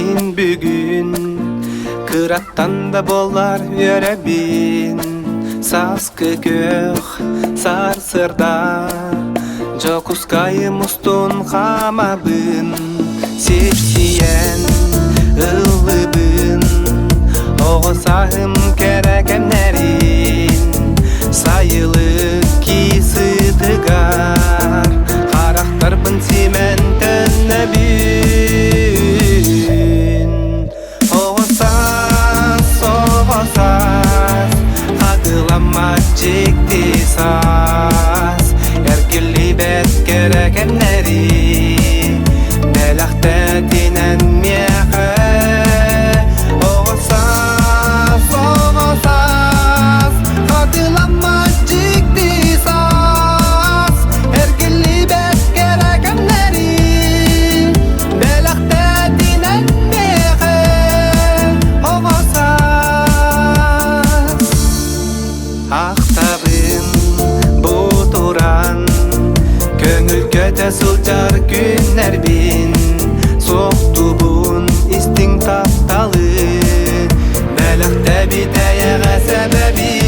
Мин бүгүн кыраттан да буоллар үөрэбин Сааскы күөх сарсыарда Дьокуускайым устун хаамабын Сипсийэн ыллыбын Оҕо сааһым кэрэ кэмнэрин Сайылык кии сытыгар Харахтарбын симэн төннөбүн Оҕо саас, оҕо саас, хатыламмат дьикти саас, эргиллибэт кэрэ кэмнэри бэлэхтэтинэн миэхэ. Оҕо саас, оҕо саас, хатыламмат дьикти саас, эргиллибэт кэрэ кэмнэри Бэлэхтээтинэн миэхэ оҕо саас Ахтабын бу туран Көҥүл көтө сылдьар күннэрбин Суохтубун истиҥ тапталы Бэлэхтэбит эйэҕэс эбэбин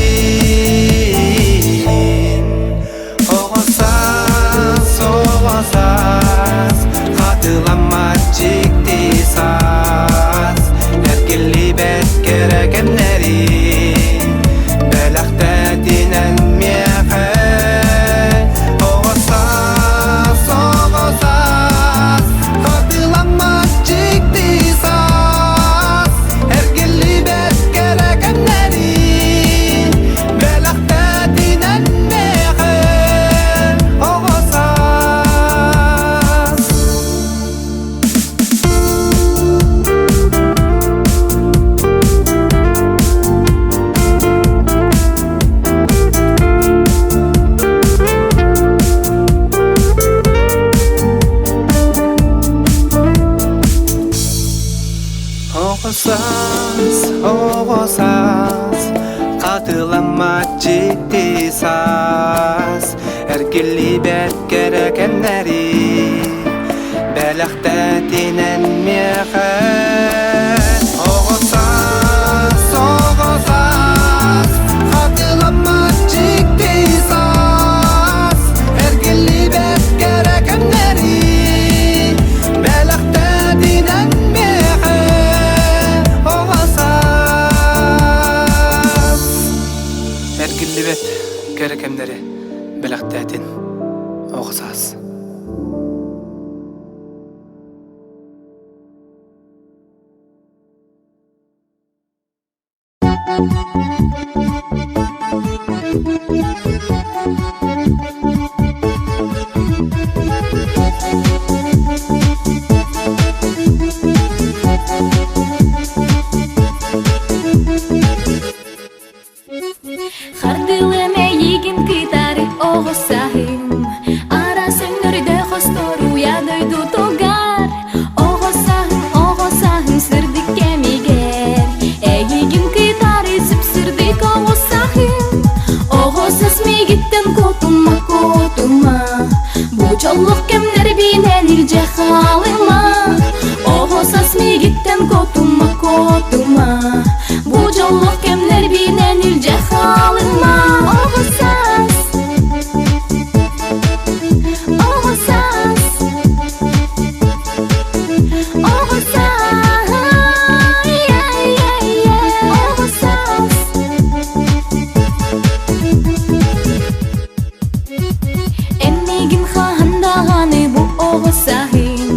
Оҕо саас, оҕо саас, хатыламмат дьикти саас, эргиллибэт кэрэ кэмнэри бэлэхтээтинэн миэхэ. Оҕо саас, оҕо саас, хатыламмат дьикти саас, эргиллибэт кэрэ кэмнэри Бэлэхтээтинэн миэхэ оҕо саас. Оҕо саас, оҕо саас, хатыламмат дьикти саас, эргиллибэт кэрэ кэмнэри бэлэхтээтинэн миэхэ. Оҕо саас, оҕо саас, хатыламмат дьикти саас, эргиллибэт кэрэ кэмнэри Бэлэхтээтинэн миэхэ оҕо саас. Эргиллибэт кэрэ кэмнэри бэлэхтээтин оҕо саас. Хардыылым эйигин кытары оҕо сааһым Араас өҥнөрдө хосторуйа дойдутугар Оҕо сааһым, оҕо сааһым сырдык кэмигэр Эйигин кытары сүпсүрдүк оҕо сааһым Оҕо саас миигиттэн куотума, куотума Бу дьоллоох кэмнэрбинэн илдьэ хаалыма Оҕо саас миигиттэн куотума, куотума Бу дьоллоох кэмнэрбинэн илдьэ хаалыма Оҕо саас Оҕо саас Оҕо саас Оҕо саас Эн миигин хаһан даҕаны бу оҕо сааһым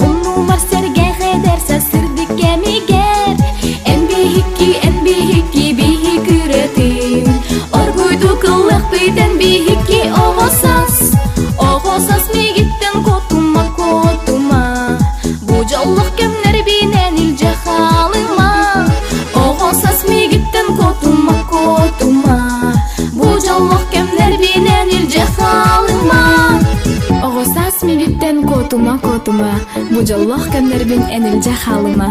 Умнумар сэргэх эдэр сырдык кэмигэр Эн биһикки, эн биһикки биһик үрэтим Оргуйдук ыллахпыт эн биһикки оҕо саас Оҕо саас миигиттэн куотума, куотума Бу дьоллоох кэмнэрбинэн илдьэ хаалыма Оҕо саас миигиттэн куотума, куотума Бу дьоллоох кэмнэрбинэн илдьэ хаалыма Оҕо саас миигиттэн куотума, куотума Бу дьоллоох кэмнэрбин эн илдьэ хаалыма.